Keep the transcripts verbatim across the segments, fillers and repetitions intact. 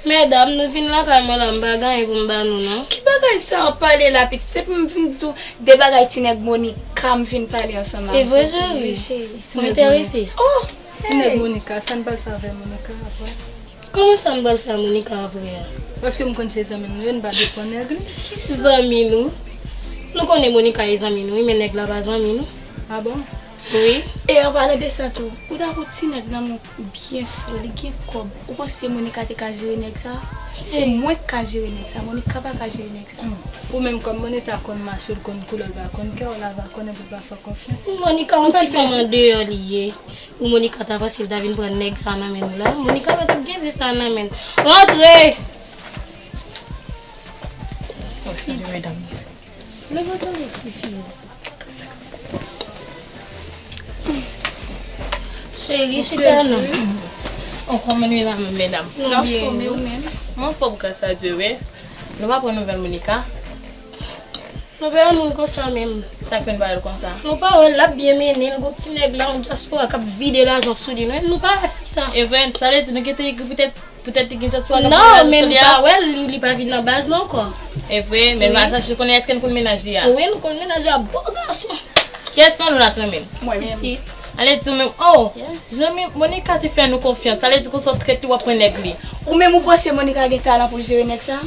Medam, nou vin lakay mwen la, m pa gen anyen pou m ba nou, non. Ki bagay sa w ap pale la, pitit? Se pou m vin di w de bagay ti nèg Monica m vin pale ansanm avè w. E vre, cheri? Wi, cheri. M enterese. Oh! Ti nèg Monica, sa n pral fè avè Monica apre? Kòman sa n pral fè a Monica apre a? Paske m konn se zanmi nou ye, n pa depann nèg li. Zanmi nou? Nou konnen Monica e zanmi nou, wi, men nèg la pa zanmi nou. Ah bon? Wi. E an palan de sa tou, ou ta gon ti nèg nan men w byen fre, li gen kòb. Ou panse Monica te ka jere nèg sa? Se mwen k ka jere nèg sa, Monica pa ka jere nèg sa. Hmm. Ou menm kòm Monica konn mache, l konn koulè, l pa konn kè w, la va konnen pou l pa fè konfyans. Monica yon ti fanm andeyò li ye. Pou Monica ta panse l ta vin pran nèg sa nan men nou la. Monica pa t ap gen ze sa nan men l. Rantre! Oh, salut, mesdames. Leve ansanm, tifi. Cheri, chita non. Oh, kòman nou ye la menm, medam? Nou byen, anfòme, ou menm? Mwen anfòm, gras a Dye, wi. Nou pa pran nouvèl Monica? Nou pa wè moun konsa menm. Sa k fè n pa wè l konsa? Nou pa wè l, l ap byen mennen l, gon ti nèg la, yon dyaspora k ap vide lajan sou li. Nou, nou pa wè fi sa. E vre, sa vle di nou gentan egri poutèt, poutèt li gen dyaspora k ap vide lajan sou li a? Non, men nou pa wè l, li, li pa vin nan baz la ankò. E vre, men nou pa chache konnen èske n konn mennaj li a? Wi, nou konn mennaj li a, bò gason. Kiyès nan nou la k renmen l? Mwen menm. Pitit. Ale di w menm, oh, yes. Zanmi, Monica te fè nou konfyans. Sa vle di konsa w trèt li, w ap pran nèg li. Ou menm ou panse Monica gen talan pou l jere nèg sa?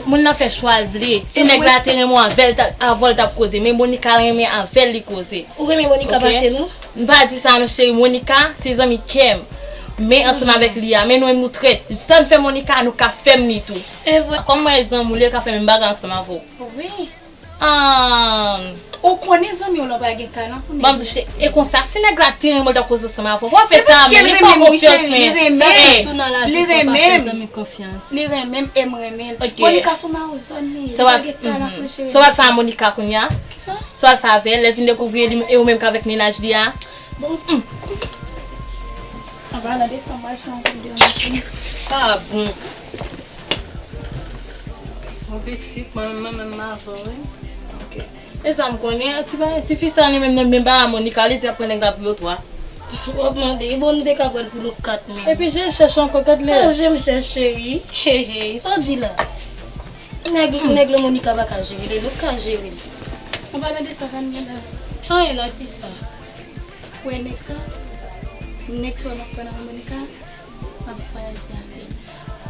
Moun nan fè chwa l vle. Si nèg la te renmen w avè l, t ap, avè w l t ap koze. Men Monica renmen avè l li koze. Ou renmen Monica pase nou? M pa di sa non cheri, Monica se zanmi kè m. Men ansanm avèk li a, men nou menm nou trèt. Sa n fè Monica, nou ka fè m li tou. E vre. Kòm mwen zanmi w, li ka fè menm bagay ansanm avè w. Wi. Ahn. Ou konnen zanmi w lan pa gen talan pou nèg. Ban m di w, e konsa, si nèg la te renmen w, l t ap koze ansanm avè w. Ou pa fè sa, men li fè w konfyans, men. Li renmen m, cheri, li renmen m. Li renmen m. Zanmi konfyans. Li renmen m e m renmen l. Ok. Monica se yon mawzòn li ye. Li pa gen talan pou l jere. Sa w ap fè a Monica kounye a? Kisa? Sa w ap fè avè l, lè l vin dekouvri e li, e ou menm k avèk mennaj li a? Bon. An palan de sa, m pral fè yon koup de yon machin. Pa bon. Mon pitit, mwen menm, mwen menm m avè w, wi. Ok. E sa m konnen, ti ba, tifi sa li menm nan men ba Monica, li di ap pran nèg la pou yo twa. W ap mande, e bon, nou te ka pran pou nou kat menm. Epi je l chèche ankò, gad lè. Ah, je m chèche, cheri. Hey, hey, sa w di la? Nèg, nèg la Monica pa ka jere li, nou ka jere li. An palan de sa, ka n gen la? Anyen non, sista. Ou wè nèg sa? Nèg sa w ap pran nan Monica? M ap vwayaje avè l.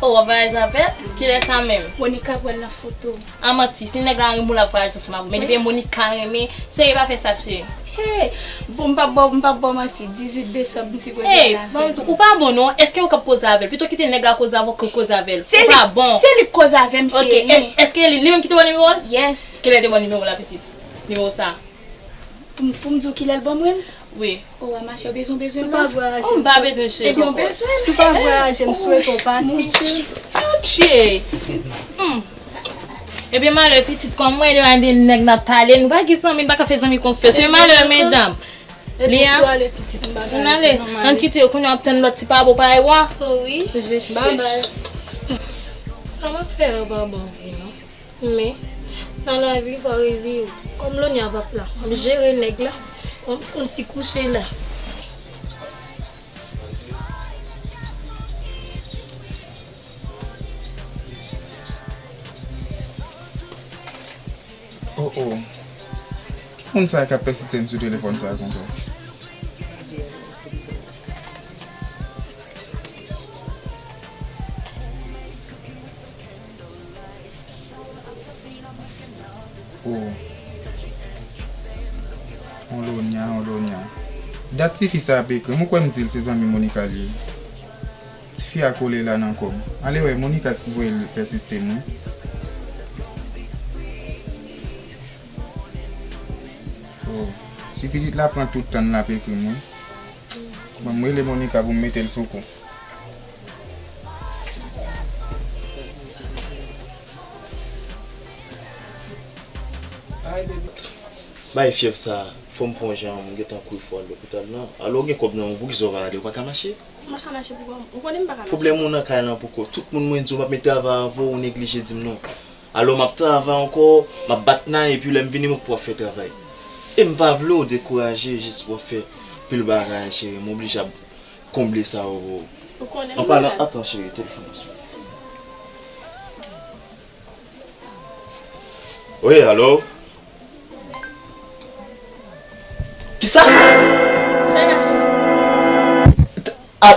Oh, w ap vwayaje avè l? Kilè sa menm? Monica pral nan foto. A manti, si nèg la renmen w, l ap vwayaje ansanm avè w. Men depi Monica renmen, cheri, pa fè sa, cheri. Hey! Bon, m p ap ba w, m p ap ba w manti. Dizuit desanm, m sipoze al avè l. Hey, ou pa bon non. Èske ou k ap koze avè l? Pito kite nèg la koze avè w ke w koze avè l. Ou pa bon. Se li k koze avè m, cheri. Ok, èske li, li menm ki te ba w nimewo l? Yes. Kilè l te ba w nimewo l la, pitit? Nimewo sa? Pou m, pou m di w kilè l ban mwen l? Wi. O, a machè, w bezwen, w bezwen l la? Si w pa vwayaje, m pa bezwen cheri. Ebyen, w bezwen l. Si w pa vwayaje, m swete w pati, cheri. Atchè! Hmm. Ebyen, malè pitit, kòm mwen, devan de nèg n ap pale, nou pa gen zanmi, n pa ka fè zanmi konfyans. Men malè, medam. Epi si w ale, pitit, m pa ka rete non, m ale. Ann kite yo, kounye a w ap tann lòt ti pabo parèy w a. O wi. Bye bye. Sa m ap fè a pa bon vre non. Men, nan lavi, fò w reziye w. Kòm Lonya p ap la, m ap jere nèg la, m ap fè yon ti kouche la. Oh, oh. Ki moun sa k ap pèsiste m sou telefòn sa konsa? Oh. On Lonya, on Lonya. Dat tifi sa ap ekri m, ou kwè m di l se zanmi Monica li ye? Tifi a kole la nan kò m. Ale wè, Monica k voye l pèsiste m, wi. Oh. Si pitit la pran tout tan l ap ekri m, wi. Ban m rele Monica pou m mete l sou kou. Bay fyèv sa, fò m fè yon jan, m gentan kouri fò al lopital nan. Alò, w gen kòb nan men w, poukisa w pa ale, w pa ka mache? M pa ka mache pou kò m. Ou konnen m pa ka mache. Pwoblèm ou nan kay lan poko. Tout moun mwen di w m ap met travay avè w, ou neglije di m non. Alò, m ap travay ankò, m ap bat nan, epi lè m vini, m wè w ap fè travay. E m pa vle w dekouraje, jis w ap fè pil bagay, cheri. M oblije ap konble sa yo pou ou. Ou konnen m malad. An palan, atann, cheri, telefòn nan sone. Wi, alo? Kisa? Sa gen la, cheri? A,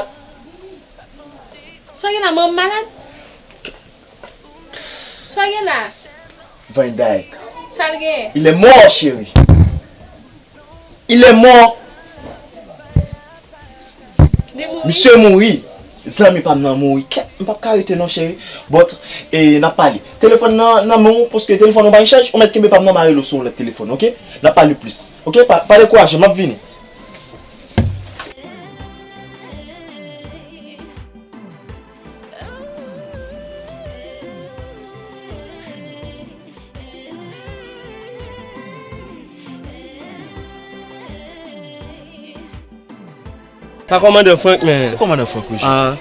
sa gen la, manman malad? Sa gen la? Van Dyke. Sa l gen? Il est mort, chérie. Il est mort. Li mouri? Misye mouri. Zanmi pa m nan mouri. Kèt, m p ap ka rete non, cheri. But, e, n ap pale. Telefòn nan, nan men w, paske telefòn ou pa gen chaj, ou mèt kenbe pa m nan, m a rele w sou yon lòt telefòn, oke? N ap pale plis. Oke? Pa, pa dekouraje, m ap vini. Sa kòmandan Frank, men. Se kòmandan Frank, wi, chèf. Ah.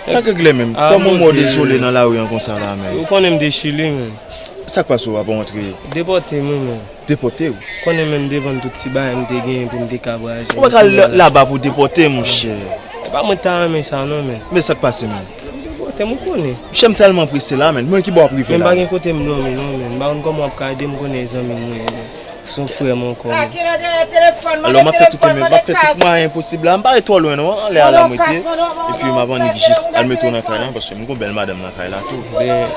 Sa k regle menm? Ah, kòman w dezole nan lari an konsa la, men? Ou konnen m te Chili, men. Sa k pase w pa antre? Depòte m, wi, men. Depòte w? Konnen menm devan tout ti bagay m te genyen pou m te ka vwayaje. Ou pa ka al laba pou depòte, monchè. E pa mwen ta renmen sa non, men. Men sa k pase menm? Depòte m, ou konnen. Monchè, m tèlman prese la, men. Mwen ki bò w ap rive la? Men m pa gen kote m dòmi non, men. M pa konn kòman w ap ka ede m, konnen e zanmi m ou ye, men. Se yon frè m ankò, men. Alò, m ap fè tout, m ap fè tout mwayen posib la. M pa ret twò lwen non, anlè a la m rete. Epi m ap annik jis al mete w nan kay la, paske m gon bèl madanm nan kay la tou.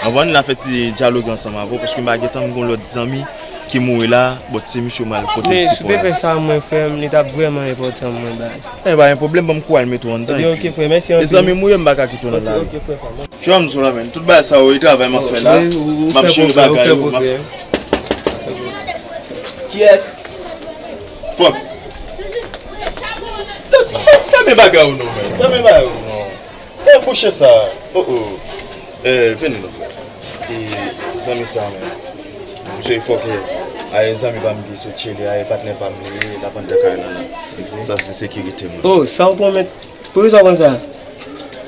Anvan n al fè ti dyaloge ansanm avè w, paske m pa gentan, m gon lòt zanmi ki mouri la, but se misye m al pote l sipò la. Men si w te fè sa mwen, frè m, li t ap vrèman enpòtan mwen, baz. E pa gen pwoblèm, ban m kouraj mete w anndan. Ebyen, oke, frè, mèsi anpil. E zanmi m ou ye, m pa ka kite w nan lari. Oke, oke, frè, frè. Tchè, m sou la, men. Tout bagay sa yo, e travay m ap fè la. M ap jere bagay yo, m ap... Kiyès? Frank. Fè-, fèmen bagay ou non, men. Fèmen bagay ou non. Fè bouche sa. Oh, oh. Eh, vini non, frè. E zanmi sa, men. Misye fòkè. A, e zanmi pa m ki sot Chili, a, e patnè pa m li ye, l ap anndan kay la la. Sa se sekirite m. Oh, sa w pwomèt. Poukisa w konn sa?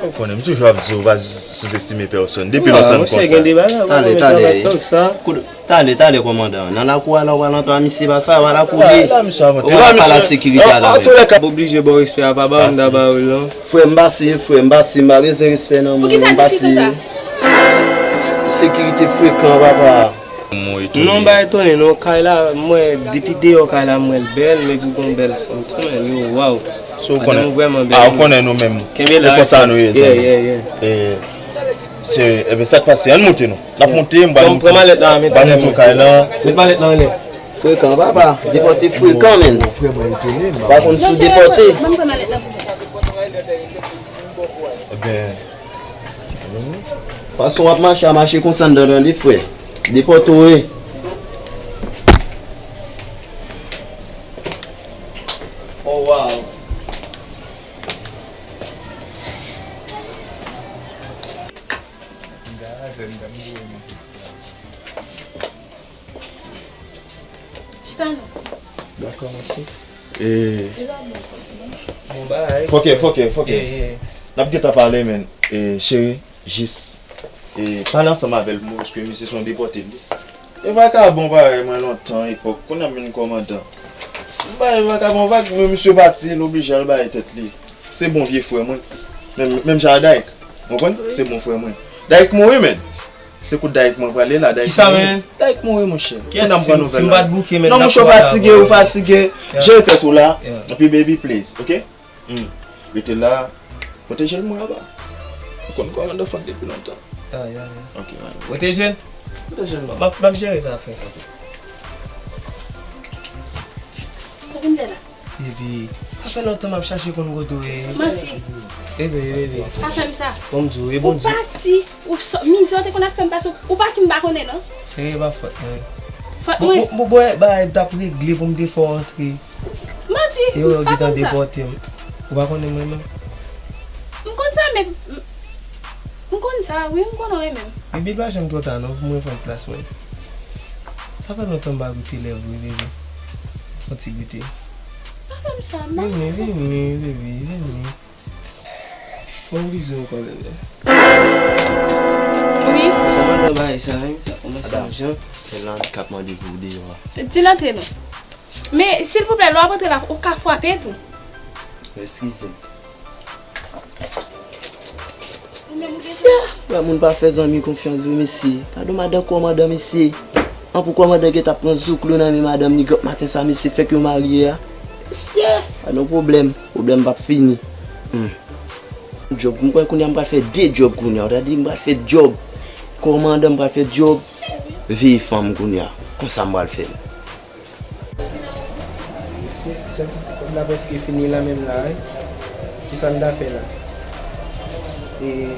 Ou konnen, m toujou ap di w, pa souzestime pèsòn. Depi lontan n konsa. Talè, talè. Talè, talè, kòmandan. Nan lakou a la, w pral antre a misye, pa sa, w pral kouri. Ou pral pale a sekirite a la menm. M oblije ba w respè a, pa ba w, m ta ba w l non. Frè m pase, frè m pase, m pa bezwen respè nan moun, m pase. Sekirite frekan, papa. Non, m pa etone non, kay la, m wè, depi deyò kay la, m wè l bèl, men pou gon bèl fanm tou, men yo, waw. Si w konnen, madanm ou vrèman bèl, ah, ou konnen nou menm. Kenbe la, e konsa nou ye, yeah, zanmi. Yeah, yeah. E, se, ebyen, sa k pase? Ann monte non. N ap monte, m pral monte. Pran malèt la, met malèt mwen. Pral monte kay la. Met malèt la anlè. Frekan, papa. Depòte frekan, menn. Ou vrèman etone, m pa konn si w depòte. Ebyen, fason w ap mache a, mache konsa anndan, tande, frè. Depòte w ye. Oh, wow. Chita non. Dakò, mèsi. E, bon bagay. Fòkè, fòkè, fòkè. N ap gentan pale, men. E, cheri, jis, e, pale ansanm avè l pou mwen, paske misye se yon depòte li ye. E vakabon parèy mwen lontan, epòk, kounye a m vin kòmandan. M bay vakabon vag, men misye pati, l oblije al bay tèt li. Se bon vye frè mwen. Menm, menm jan a Dyke. Ou konprann? Se bon frè mwen. Dyke mouri, men. Se kote Dyke mwen prale la, Dyke mouri. Kisa, men? Dyke mouri, monchè. Kounye a m pran nouvèl la. Non, monchè, w fatige, ou fatige. Jere tèt ou la. Epi baby, please, oke? Hmm. Rete la. Pwoteje l mwen anba. Ou konn kòmandan Frank depi lontan. Ah, ya, ya. Ok, man. Pwoteje l? Pwoteje l, man. M ap, m ap jere sa, frè. Ok. Sa vin fè la? Epi, sa fè lontan m ap chache konn kote w ye. Manti. Epi, epi. Pa fè m sa. Bon, m di w, e Bondye. Ou pati, ou sò-, mizè w te konn ap fè m pase, ou pati m pa konnen, non? E pa fòt mwen. Fòt mwen? Bon, bon, bon, bagay m t ap regle pou m te fè w antre. Manti, m pa konn sa. E yo gentan depòte m. Ou pa konnen mwen menm? M konn sa, men m, m konn sa, wi, m konnen w renmen m. Bibi, pa janm twò ta non, pou mwen pran plas mwen. Sa fè lontan m pa goute lèv ou, bebe. Fon ti goute. Pa fè m sa, m pa renmen sa. Vini, vini, bebe, vini. Bon, bizou ankò, bebe. Wi. Kòman nan bagay sa, hein? Sa kòmanse yon jan. Madam, se landikap mande pou w deyò a. Di l antre non. Men, silvouplè, lè w ap antre la, ou ka frape tou. Eskize m. Sya! Wè, moun pa fè zanmi konfyans vre, mesye. Gade yon madan kòmandan, mesye. An pou kòmandan gentan pran zouklou nan men madanm li granp maten sa, mesye fèk yo marye a. Mesye, pa gen pwoblèm, pwoblèm p ap fini. Hmm. Djòb, m kwè kounye a m pral fè de djòb kounye a. Ou ta di m pral fè djòb kòmandan, m pral fè djòb veye fanm kounye a. Konsa m pral fè l. Mesye, sèl ti ti kòb la prèske fini lan menm la, wi. Kisa m ta fè la? E,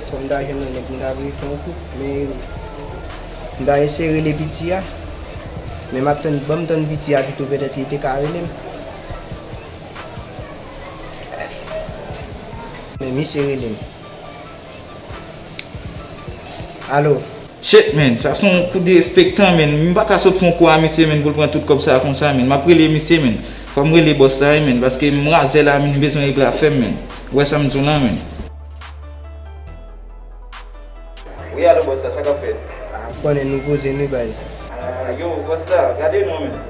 kòm m ta jwenn yon nèg, m ta vle fè yon koup, men m ta eseye rele piti a. Men m ap tann, ban m tann piti a pito, petèt li te ka rele m. Men misye rele m. Alo. Shit, man, sa se yon kou derespektan, man. M pa ka sot fè yon kou a misye, man, pou l pran tout kòb sa a konsa, man. M ap rele misye, man. Fò m rele bòs la, wi, man, paske m razè la, man, m bezwen regle afè m, man. Ou wè sa m di w lan, man. Wi, alo, bòs la, sa k ap fèt? A, ou konnen nou poze nou, baz. A, yo, bòs la, gade non, man.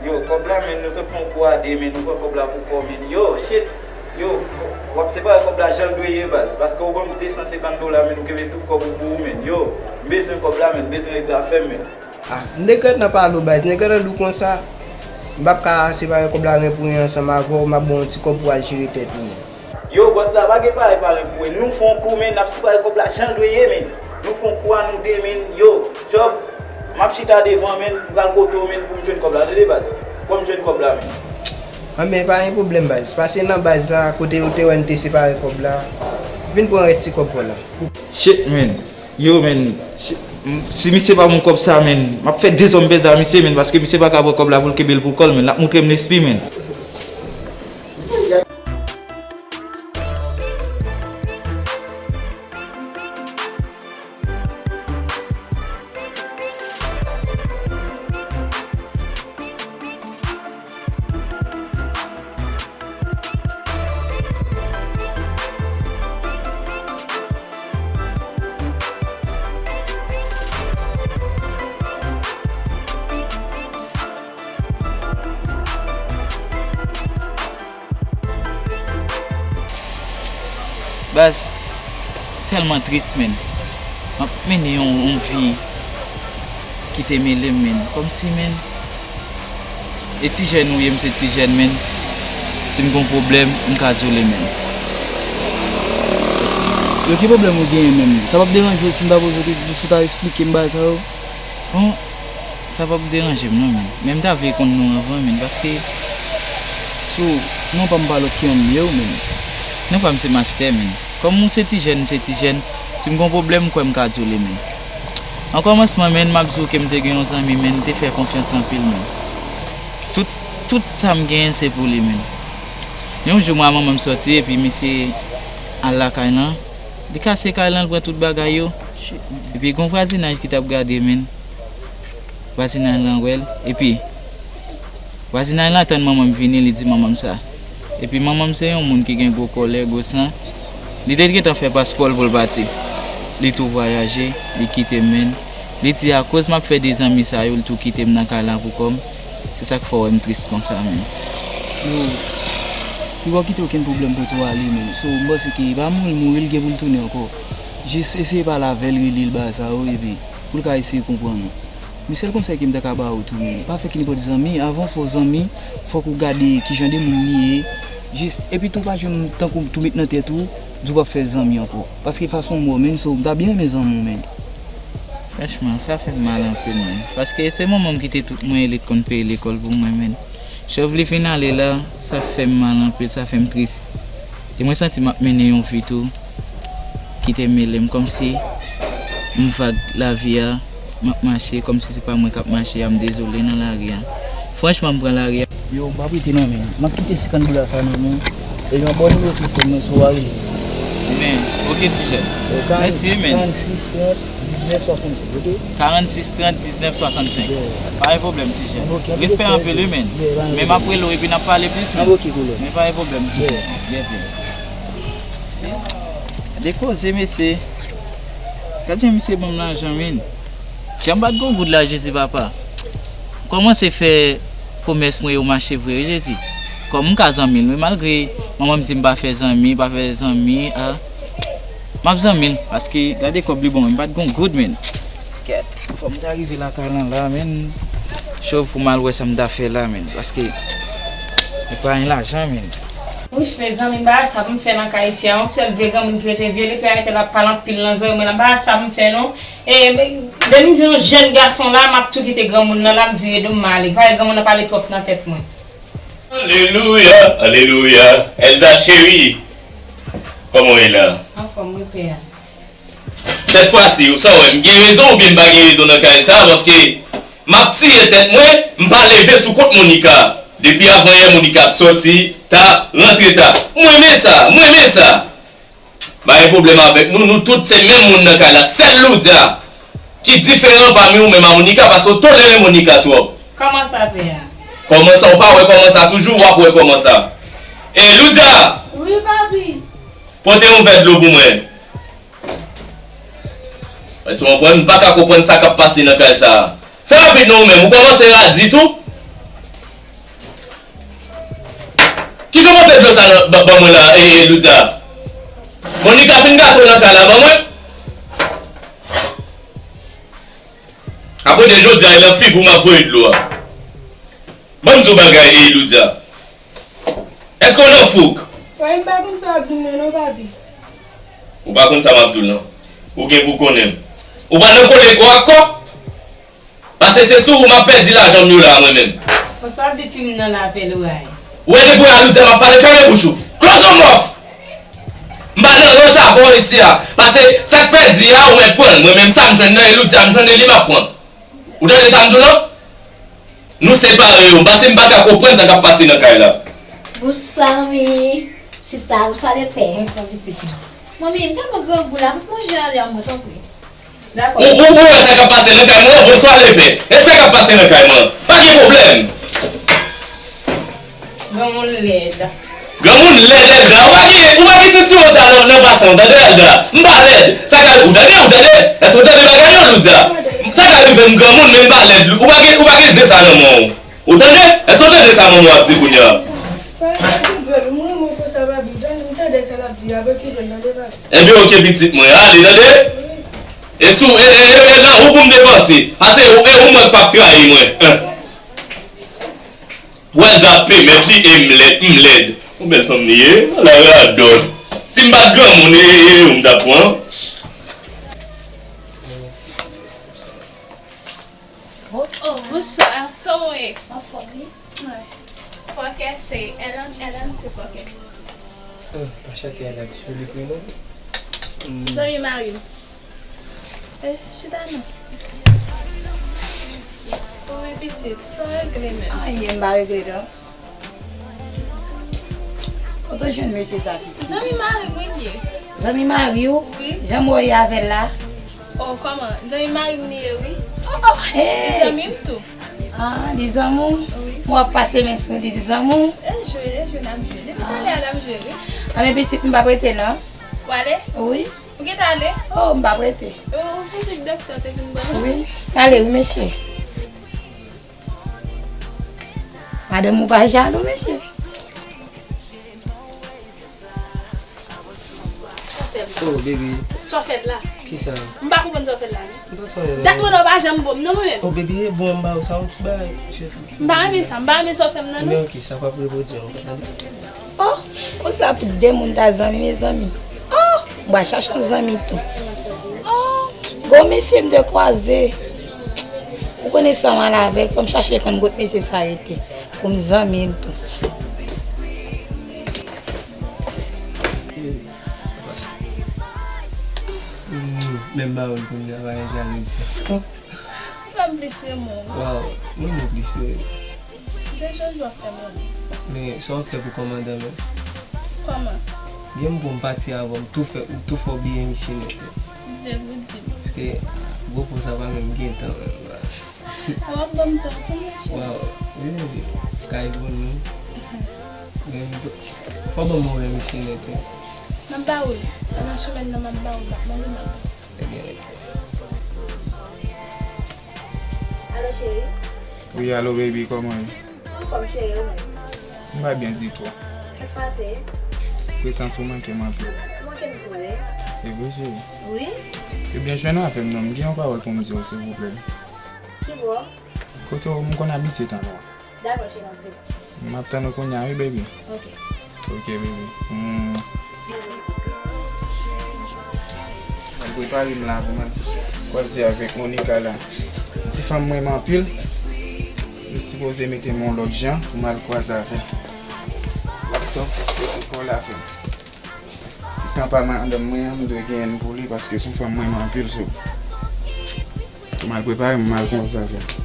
Yo, kòb la, man, nou sot fè yon kou a de, man, nou pran kòb la pou kò, man. Yo, shit. Yo, w ap separe kòb la jan l dwe ye, baz. Paske ou ban m de san senkant dola, man, ou kenbe tout kòb ou pou ou, man. Yo, m bezwen kòb la, man, m bezwen regle afè m, man. A, m te gentan pale w, baz. Nèg gentan di w konsa. M p ap ka separe kòb la ren pou ren ansanm avè w. M ap ba w yon ti kòb pou w al jere tèt ou, man. Yo, bòs la, pa gen pare pare pou ren. Nou fè yon kou, man, n ap separe kòb la jan l dwe ye, man. Nou fè yon kou a nou de, man. Yo, Djòb, m ap chita devan, man, m pral kote w, man, pou m jwenn kòb la, tande, baz. Fò m jwenn kòb la, man. Anben, pa gen pwoblèm, baz. Pase nan baz la, kote ou te wè n te separe kòb la. Vin pran rès ti kòb pa w la. Shit, man. Yo, man. Shit. M, si misye pa ban m kòb sa, man, m ap fè dezòm pèda misye, man, paske misye pa ka pran kòb la pou l kenbe l pou kò l, man. L ap montre m lespri, man. Baz, tèlman tris, man. M ap mennen yon, yon vi ki te mele m, man. Kòmsi, man, e ti jèn ou ye, m se ti jèn, man. Si m gon pwoblèm, m ka di w li, man. Yo, ki pwoblèm ou genyen menm? Sa p ap deranje w si m ta poze w kesyon, si w ta eksplike m bagay sa yo? Bon, sa p ap deranje m non, man. Men m ta vle konn non anvan, man, paske sou non pa m pa lòt ki yon m ye w, man. Non pa m se Mastè, man. Kòm ou se ti jèn, m se ti jèn, si m gon pwoblèm, m kwè m ka di w li, man. An kòmansman, man, m ap di w ke m te gen yon zanmi, man, m te fè konfyans anpil, man. Tout, tout sa m genyen se pou li, man. Yon jou, m wè manman m sòti, epi misye al lakay lan. Li kase kay lan, l pran tout bagay yo. Epi gon vwazinaj ki t ap gade, man. Vwazinaj lan wè l. Epi, vwazinaj lan tann manman m vini, li di manman m sa. Epi manman m se yon moun ki gen gwo kòlè, gwo san. Li te gentan fè paspò l pou l pati. Li tou vwayaje, li kite m, man. Li di, akoz m ap fè de zanmi sa yo, l tou kite m nan kay la pou kò m. Se sa k fè w wè m tris konsa, man. Yo, li pa kite okenn pwoblèm pou tou ale, man. So, m panse ke e pa mouri l mouri, l gen pou l tounen ankò. Jis eseye pale avè l, rele l, bagay sa yo, epi pou l ka eseye konprann ou. Men sèl konsèy ke m ta ka ba ou tou, man, pa fè kenpòt zanmi. Avan w fè w zanmi, fòk ou gade kijan de moun li ye. Jis, epi tou pa janm tankou tou met nan tèt ou, di w p ap fè zanmi ankò. Paske fason m wè w, man, so, m ta byen renmen zanmi w, man. Franchman, sa fè m mal anpil, man. Paske se manman m ki te tout mwen e li t konn peye lekòl pou mwen, man. Chòv li fin ale la, sa fè m mal anpil, sa fè m tris. E mwen santi m ap mennen yon vi tou ki te mele m, kòmsi m vag lavi a, m ap mache, kòmsi se pa mwen k ap mache a, m dezole nan lari a. Franchman, m pran lari a. Yo, m p ap rete non, man. M ap kite senkant dola sa nan men w. Epi m ap ba w nimewo telefòn mwen si w a rele m. Men, oke, ti jèn. Mèsi, man. Karannsis trant diznèf swasannsenk, oke? Karannsis trant diznèf swasannsenk. Yeah. Pa gen pwoblèm, ti jèn. Oke, anpil respè, respè anpil, wi, man. Yeah, pa gen pwoblèm. Men m ap rele w epi n ap pale plis, man. Anpil, oke, koulè. Men pa gen pwoblèm, ti jèn. Yeah. Byenveni. De koze, mesye. Gad jan misye ban m lajan, man. Jan m pa t gon goud la, Jezi papa. M kòmanse fè pwomès mwen yo mache vre, wi, Jezi. Kòm m ka zanmi l, wi, malgre manman m di m pa fè zanmi, pa fè zanmi, a. M ap zanmi l, paske gade kòb li ban mwen, m pa t gon goud, man. Kèt. Fò m ta rive lakay lan la, menn. Cho pou m al wè sa m ta fè la, menn. Paske, mwen pa gen lajan, menn. Wouch, mezanmi, m pa wè sa pou m fè nan kay isi a. Yon sèl vye granmoun ki rete, vye lepè a rete l ap pale anpil nan zòrèy mwen la. M pa wè sa pou m fè, non. E, depi m jwenn yon jèn gason la, m ap tou kite granmoun nan la, m vire do m, m ale. Paske granmoun nan pale twòp nan tèt mwen. Alelouya, alelouya. Elza cheri, kòman w ye la? Anfòm, wi, pè a. Sèt fwa si, ou sa wè, m gen rezon oubyen m pa gen rezon nan kay sa a, paske m ap tiye tèt mwen, m pa leve sou kont Monica. Depi avan yè, Monica ap sòti ta, rantre ta. M renmen sa, m renmen sa. Pa gen pwoblèm avèk nou, nou tout se menm moun nan kay la. Sèl Loudia ki diferan pami ou menm a Monica, paske w tolere Monica twòp. Kòman sa, pè a? Kòman sa, ou pa wè kòman sa toujou, w ap wè kòman sa. E Loudia! Wi, papi. Pote yon vè dlo pou mwen. Èske w konprann? M pa ka konprann sa k ap pase nan kay sa a. Fè rapid non ou menm, ou kòmanse radi tou. Kijan w pote dlo sa nan, ban, ban mwen la, e, e, Loudia? Monica fin gato nan kay la, ban mwen. Apre de jodi a, e nan figi w m ap voye dlo a. Ban m di w bagay, e, Loudia. Èske w nan fouk? Wi, m pa konn sa w ap di m nan non, papi. Ou pa konn sa m ap di w nan. Ou gen pou konnen m. Ou pa nan kole kò ak kò? Paske se sou ou m ap pèdi lajan m yo la, mwen menm. Fòk w ap di timoun nan lapèl ou a. Ou wè depi w la, Loudia, m ap pale, fèmen bouch ou. Close your mouth! M pa nan rans avè w isi a. Paske sa k pèdi a, ou mèt pran l. Mwen menm sa m jwenn nan, e Loudia m jwenn li, m ap pran. Ou tande sa m di w lan? Nou separe yo, paske m pa ka konprann sa k ap pase nan kay la. Bonswa, manmi. Sista, bonswa, lepè. Bonswa, pitit mwen. Manmi, m tèlman grangou la, m ap manje anlè mwen, tanpri. Dakò. Ou, ou, ou wè sa k ap pase nan kay mwen an? Bonswa, lepè. E sa k ap pase nan kay mwen an? Pa gen pwoblèm. Granmoun lèd. Granmoun lèd, Elda. Ou pa gen, ou pa gen santiman sa nan, nan basen w, tande, Elda? M pa lèd. Sa ka, ou tande, ou tande? Èske w tande bagay yo, Loudia? Sa ka rive m granmoun, men m pa lèd. Ou pa gen, ou pa gen zen sa nan men w. Ou tande? Èske w tande sa manman w ap di kounye a? Ebyen, oke, pitit mwen. Ale, tande? E sou, e, e, e, e nan ou pou m depanse. Ase, e ou mwen k p ap trayi mwen. Hein. Wè, Elda ap pèmèt li, e m lèd, m lèd. Yon bèl fanm li ye, ala radòt. Si m pa t granmoun, e, e, e ou m t ap pran. Bonswa. Oh, bonswa. Kòman w ye? Anfòm, wi. Wi. Fòkè se Ellen, Ellen se fòkè. Hmm, anchante, Ellen. Joli prenon. Hmm. Zanmi mari m. Eh, chita non. Wi, pitit, sa w regle menm? Anyen, m pa regle non. Kote w jwenn mesye sa, pitit? Zanmi mari m wi l ye. Zanmi mari w? Wi. Jan m wè w ye avè l la? Oh, kòman? Zanmi mari m li ye, wi. Oh, oh, hey! Li zanmi m tou. Ah, li zanmi w? Wi. M wè w ap pase men sou li, li zanmi w? E jwe, e jwe n ap jwe. Depi talè a n ap jwe, wi. Anben pitit, m p ap rete non. W ale? Wi. Ou gentan ale? Oh, m p ap rete. Ou vizit doktè w te vin ban nou? Wi. Ale, wi, mesye. Madanm ou pa jalou, mesye. Sa w fè m la? Oh, baby. Sa w fè m la? Kisa? M pa konprann sa w fè m la, non. M pa fè anyen, non. Dat mwen w pa janm bon m, non, mwen menm. Oh, baby, e bon, m ba ou sa, yon ti bagay, se tou. M pa renmen sa, m pa renmen sa w fè m nan, non. Men ok, sa p ap repwodui ankò, tande? Oh, konsa pou de moun ta zanmi, mezanmi. Oh, m pral chache yon zanmi tou. Oh, gwo mesye m te kwaze. Ou konnen sa m al avè l, fò m chache konn kot mesye sa rete, pou m zanmi l tou. Menm ba ou kounye a, pa gen jalouzi. Ou fè m plis renmen w. Waw, mwen menm plis renmen. Deja w ap fè m renmen. Men sa w ap fè pou kòmandan menm? Kòman? Gen m pou m pati avè w, m tou fè, m tou fè w bliye misye nèt wi. Vle pou di m. Paske gwo po sa pa menm gen tan menm. A w ap ban m tan pou mwen cheri. Waw, wi, wi, kay bon wi. Men fò w ban m orè misye nèt wi. M ap ba ou l. Pandan semèn nan m ap ba ou l, m ap mande m ap ba ou l. Ebyen, rete. Alo, cheri. Wi, alo, baby, kòman w ye? Anfòm, cheri, ou menm? M pa byen ditou. Sa k pase? Prezans ou manke m anpil. Ou manke m kòman? E vre, cheri? Wi. Ebyen, jwenn ou avè m non, m gen yon pawòl pou m di w, silvouplè. Ki bò? Kote w, m konn abitye tann ou. Dakò, cheri, m ap vini. M ap tann ou kounye a, wi, baby. Ok. Ok, baby. Hmm. M al prepare m la pou m al kwaze avèk Monica la. Ti fanm m renmen anpil. M sipoze mete m yon lòt jan pou m al kwaze avè l. Laptop, kote kò l avè m. Ti tan pa madanm mwen an, m dwe genyen l pou li paske se yon fanm m renmen anpil, so. Pou m al prepare m, m al kwaze avè l.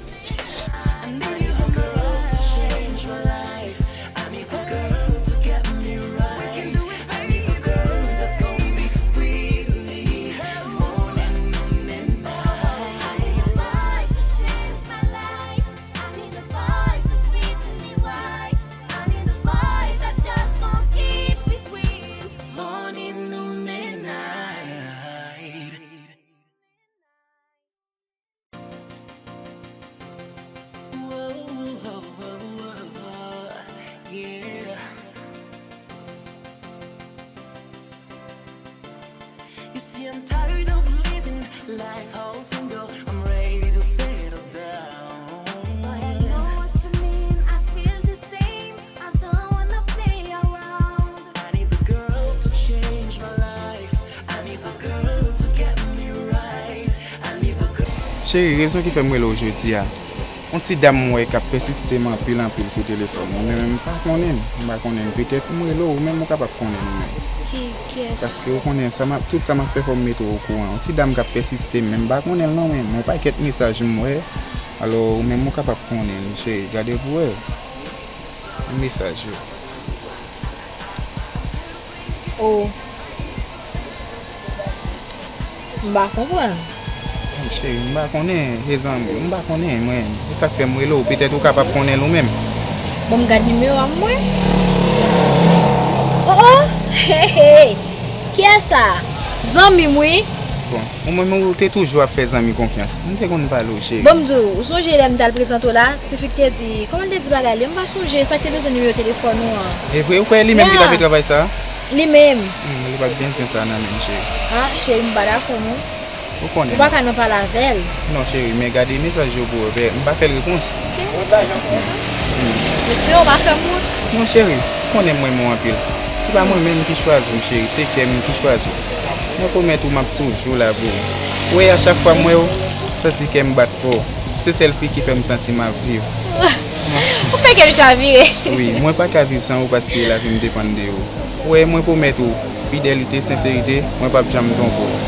You see, I'm tired of living life all single. I'm ready to settle down. Boy, I know what you mean. I feel the same. I don't wanna play around. I need the girl to change my life. I need the girl to get me right. I need the girl. Cheri, rezon ki fè m rele w jodi a, yon ti dam m wè k ap pèsiste m anpil, anpil sou telefòn mwen, men m pa konnen l, m pa konnen l. Petèt m rele w, ou menm ou kapab konnen l ou menm. Ki, kiyès? Paske ou konnen, sa m ap, tout sa m ap fè, fò m mete w okouran. Yon ti dam k ap pèsiste m, men m pa konnen l non, men yon pakèt mesaj m wè. Alò, ou menm ou kapab konnen l, cheri, gade pou wè. Mesaj yo. Oh. M pa konprann. Cheri, m pa konnen, e zanmi, m pa konnen, mwen. E sa k fè m rele w, petèt ou kapab konnen l ou menm. Bon, m gad nimewo a mwen. Oh, oh! Hey, hey! Kiyès sa? Zanmi m, wi. Bon, ou menm ou te toujou ap fè zanmi konfyans. M te konn pale w, cheri. Bon, m di w, ou sonje lè m t al prezante w la? Tifi k te di, kòman l te di bagay li? M pa sonje, sa k te bezwen nimewo telefòn ou an. E vre, ou kwè li menm ki t ap fè travay sa a? Li menm. Hmm, li pa t gen zen sa nan men l, cheri. Ah, cheri, m pa dakò, non. Ou konnen. Ou pa ka nan pale avè l. Non, cheri, men gade mesaj yo pou wè, m pa fè l repons. Ok. M espere w pa fè m wont. Non, cheri, ou konnen m renmen w anpil. Se pa mwen menm ki chwazi w, cheri, se kè m ki chwazi w. Mwen pwomèt ou m ap toujou la pou ou. Ou wè, a chak fwa m wè w, m santi kè m bat fò. Se sèl fi ki fè m santi m ap viv. Ou fè kè m chavire. Wi, mwen pa ka viv san ou paske lavi m depann de ou. Ou wè, mwen pwomèt ou, fidelite, senserite, mwen p ap janm twonpe w.